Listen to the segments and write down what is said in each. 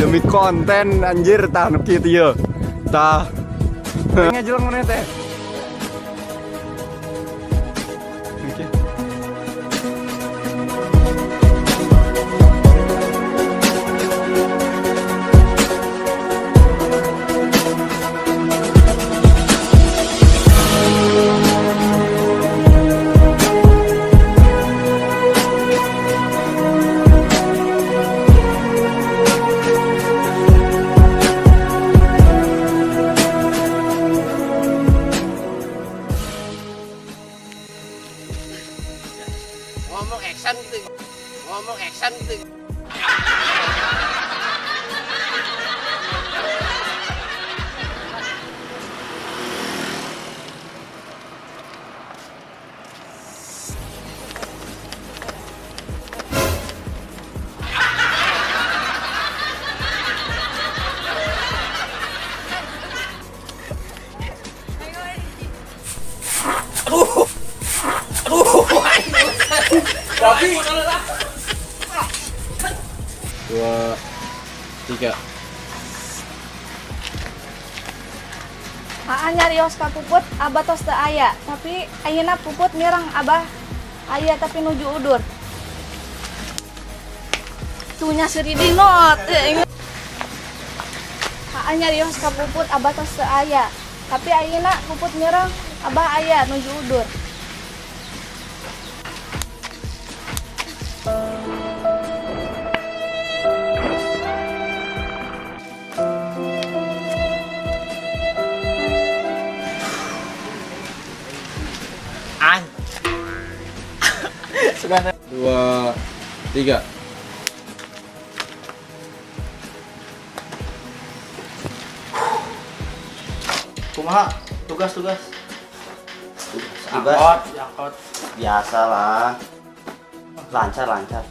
Demi konten anjir, tah nu kitu ye. Tah. Ngejeleng mana teh? Oke. Ngomong action gitu, ngomong action gitu. Dua, tiga. Aa nyarios ka Puput, Abah tos teu aya, tapi ayeuna Puput mireng Abah aya tapi nuju udur. Tuhnya seuri dinot. Aa nyarios ka Puput, Abah tos teu aya, tapi ayeuna Puput mireng Abah aya nuju udur. An. Dua, tiga. Kumaha? Tugas-tugas. Tugas. Angkot, angkot. Biasa lah. Lancar lancar.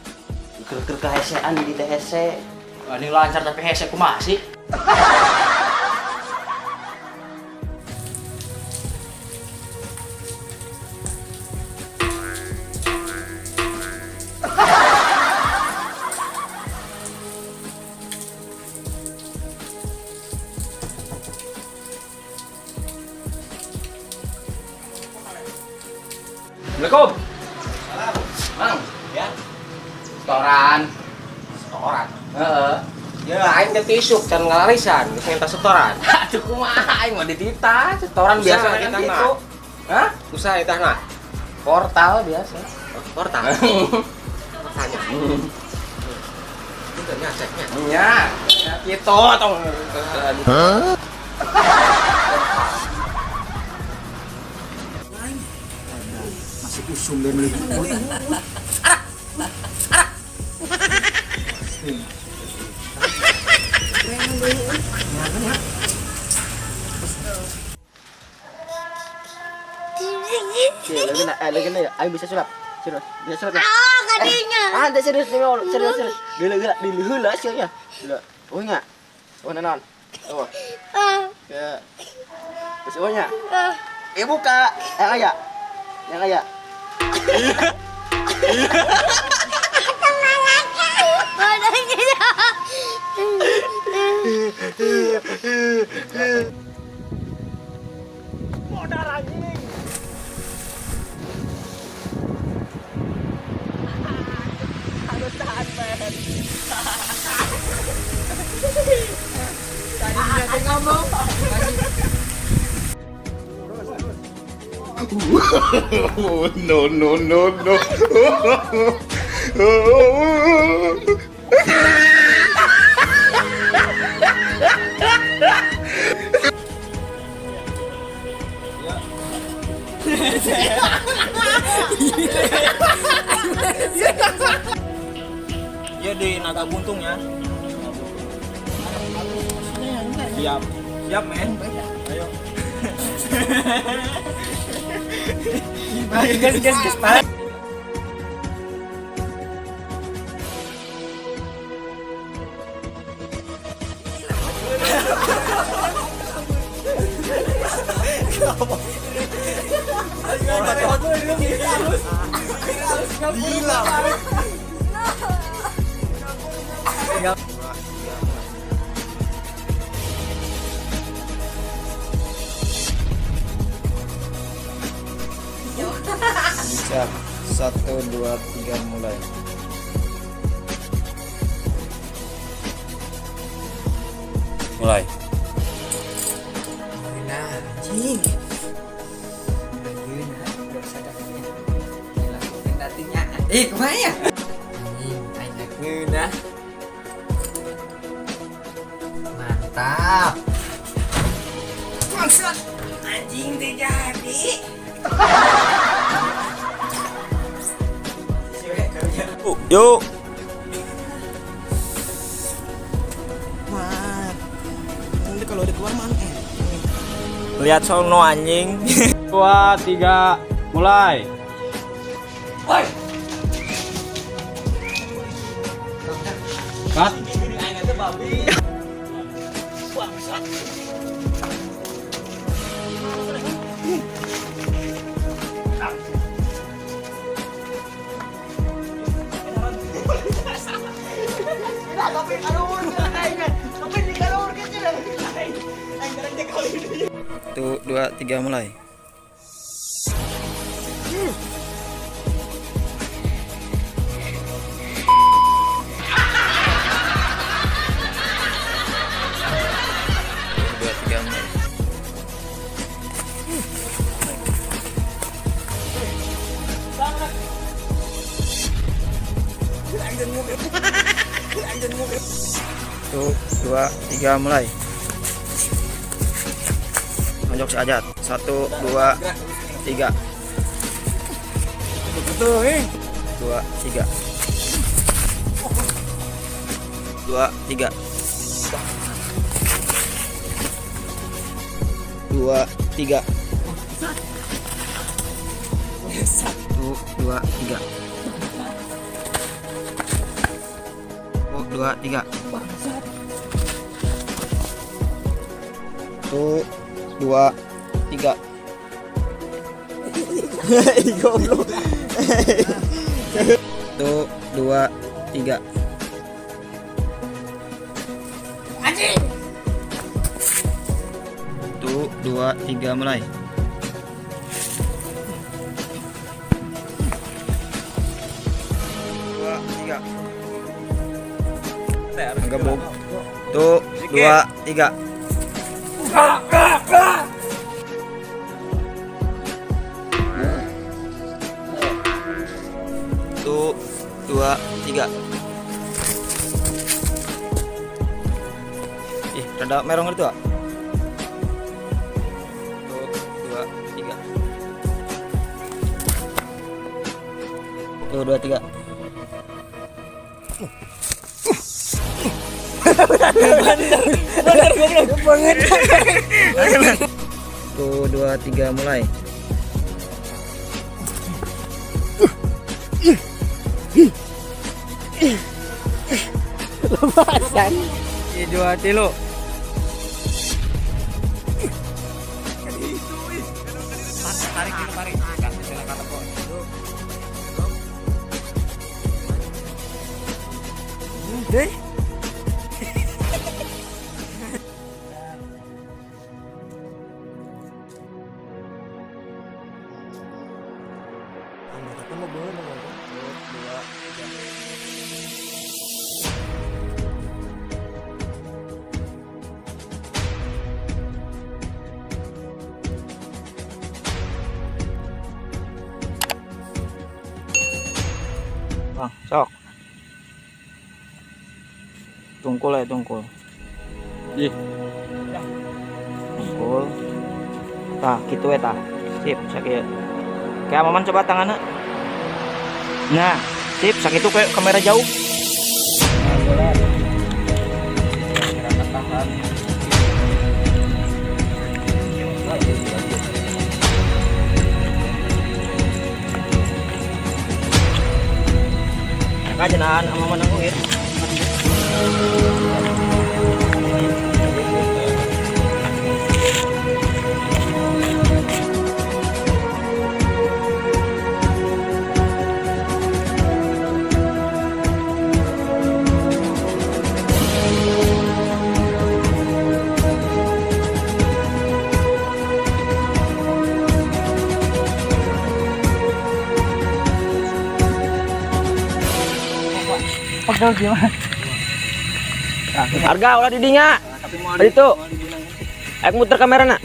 Keur-keur kahesean di teh hese. Ini lancar tapi hese kumaha sih? Assalamualaikum. Mang, Ya, setoran. setoran. Heeh. Ya, aing teh tisuk can ngalarisan, geus minta setoran. Aduh kumaha aing mah ditita, setoran biasa Usaha kan eta gitu. mah. Hah? Usaha eta mah. Portal biasa. Oh, portal. Tanya. Itu nya ceknya. Nya, ya gitu tong. Hah? Masih usum deh beli. Lagi na, ayo bisa sulap. Serius, bisa sulap ya? Ah, kadinya. Ah, ente serius serius serius serius. Gila gila diheula sia nya. Gila. Oh nya. Oh naon? Oh. Ah, Ya. Terus oh nya. ah. Eh buka. Yang aya. Yang aya. No, no, no, no. Ya di Naga Buntung ya. Siap. Siap, men. Ayo. Gas gas gas. Gila. Siap. 1, 2, 3, mulai. Mulai. Nah, anjing. Ayeuna dosa datangnya. Dilakukan datangnya. Eh, kumaha ya? Anjing, aing ngeunah. Mantap. Bangsat. Anjing teh jadi. Yuk. Nanti kalau udah keluar mana? Lihat sono anjing. 2, 3, mulai. Cut. 1, 2, 3, mulai. 2, 3, mulai. 1, 2, 3, mulai. Nonjok si Ajat. 1, 2, 3. 2, 3. 2, 3. 2, 3. 1, 2, 3. 2, 3. 1, 2, 3. Goblok. 1, 2, 3. Anjing. 1, 2, 3, mulai. 2, 3. Gebuk. 1, 2, 3. 1, 2, 3. Ih, rada merong itu, ah. 1, 2, 3. 1, 2, 3. Bener, bener, 1, 2, 3, mulai. Lepasan. 2, 3. Tarik, tarik. Deh. Bang, sok. Tungkul ya, tungkul. Ih. Tungkul. Tah, gitu ya tah. Sip, sakit. Kayak Maman coba tangannya. Nah, sip, sakit tuh kayak kamera jauh. Nah, jenaan sama Maman aku ya. Terus gimana? Harga ulah di dinya. Tadi tuh. Ayo muter kamera nak.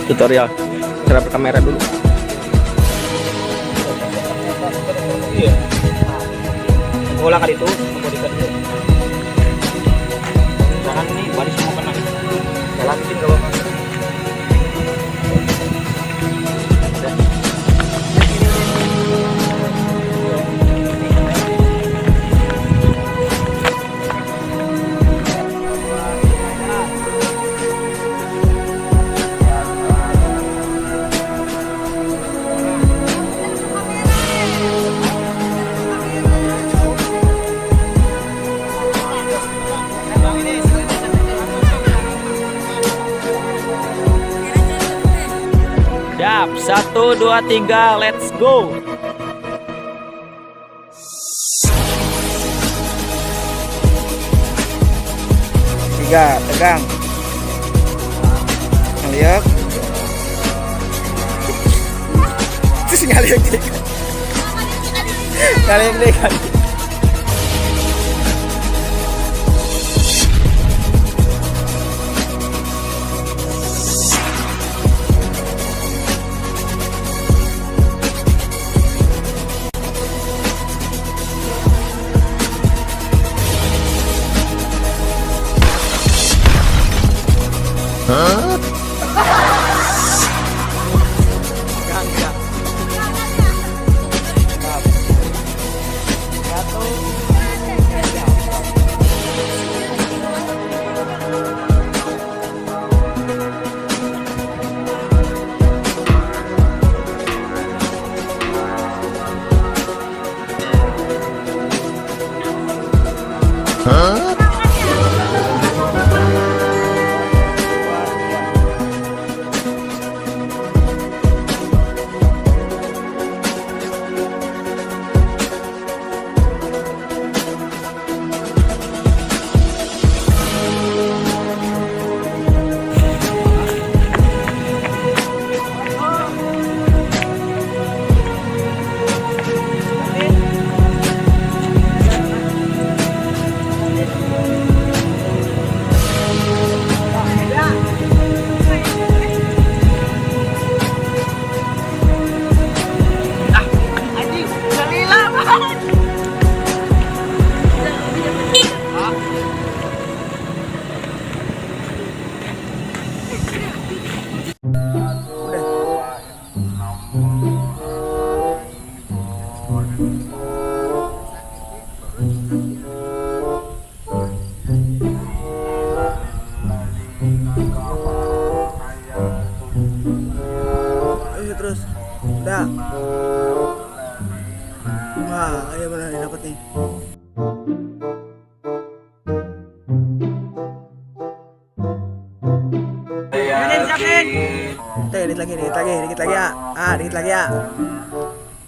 Tutorial cara berkamera dulu. Bola kali itu, jangan nih baris semua kena. Jalan bikin gak apa-apa. Siap, 1, 2, 3, let's go. Tiga, tegang. Ngeliat. Terus ngaliuk deh. Ngaliuk deh kan. Terus udah. Wah, ayo benar dapat nih. Dikit lagi, dikit lagi, dikit lagi ya. Ah, dikit lagi ya.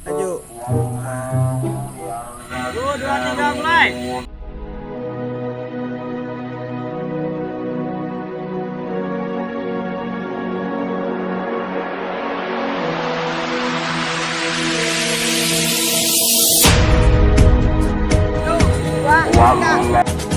Maju. 1, 2, 3, mulai. Dua, tiga.